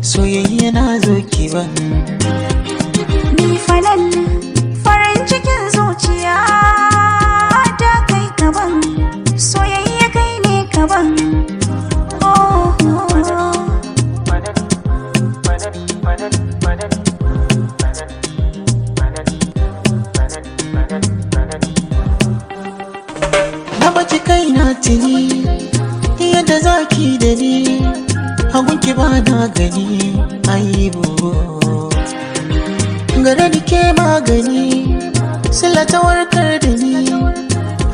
Soyayya na zo ki ban. Ni falal farin cikin zuciya ta kai kaban, soyayya kai ne kaban. Oh, oh, oh. Na baci kaina tuni yadda zaki da ni, hagunki ba na gani aibu. Gare ni ke magani, sila ta warkar da ni,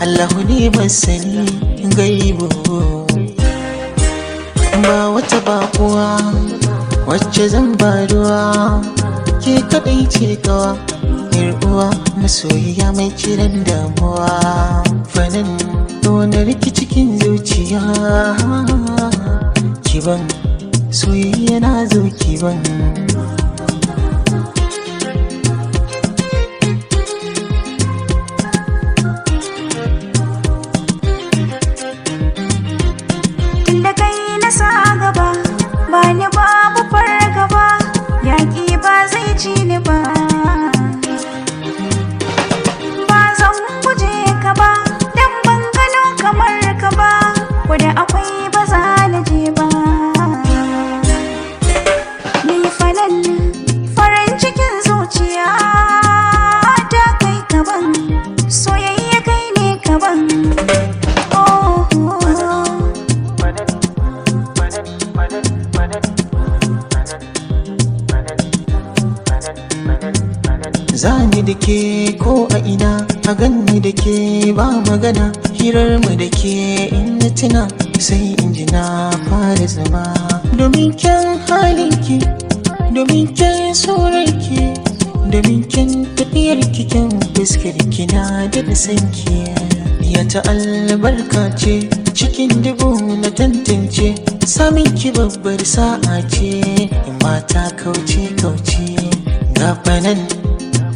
Allahu ne masani gaibu. Ba wata bakuwa wacce zan ba ruwa, ke kadai ce kawa, yar uwa masoyiya mai kiran damuwa. Fanin wani rikici cikin zuciya, kiban soyayya na zo kiban. Tunda kai na sa gaba, ba ni babu fargaba, yaƙi ba zai ci ni ba. Ba zan guje ka ba, dan ban gano kamar ka ba, wadda akwai ba za na je ba. Ni falal farin cikin zuciya ta kai kaban, soyayya kai ne kaban. Oh, oh, oh. Zani da ke ko a ina, a ganni da ke ba magana, hirar mu da ke in na tuna sai in ji na fara zama. Domin kyan halinki, domin kyan surarki, domin kyan tafiyar ki, kyan fuskar ki, na da sanki. Ya ta albarka ce cikin dubu na tantance, samin ki babbar sa'a ce, in mata kauce kauce gafanan.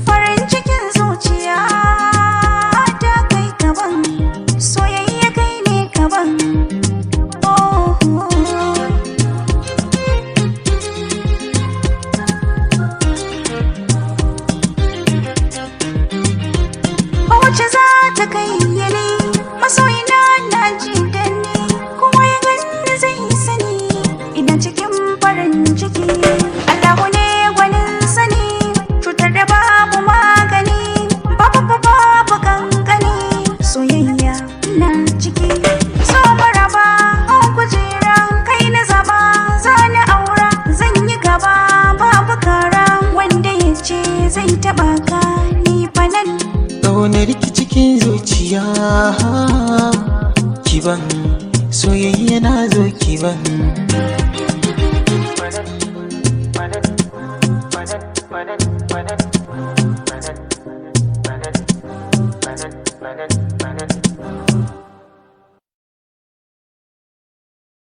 Farin cikin zuciya ta kai kaban, soyayya kai ne kaban. Oh, oh, oh. Ba wacce za ta kai yali masoyina na ji da ni, kuma ya gani zai sani ina cikin farin ciki. Allahu ne gwanin sani, cutar da babu magani, babu babu kankani, soyayya na ciki. So maraba an kujera, kai na zaba zani aura, zan yi gaba babu kara, wanda ya ce zai taba ka ni fa nan. Ƙaunar ki cikin zuciya, kiban soyayya na zo kiban.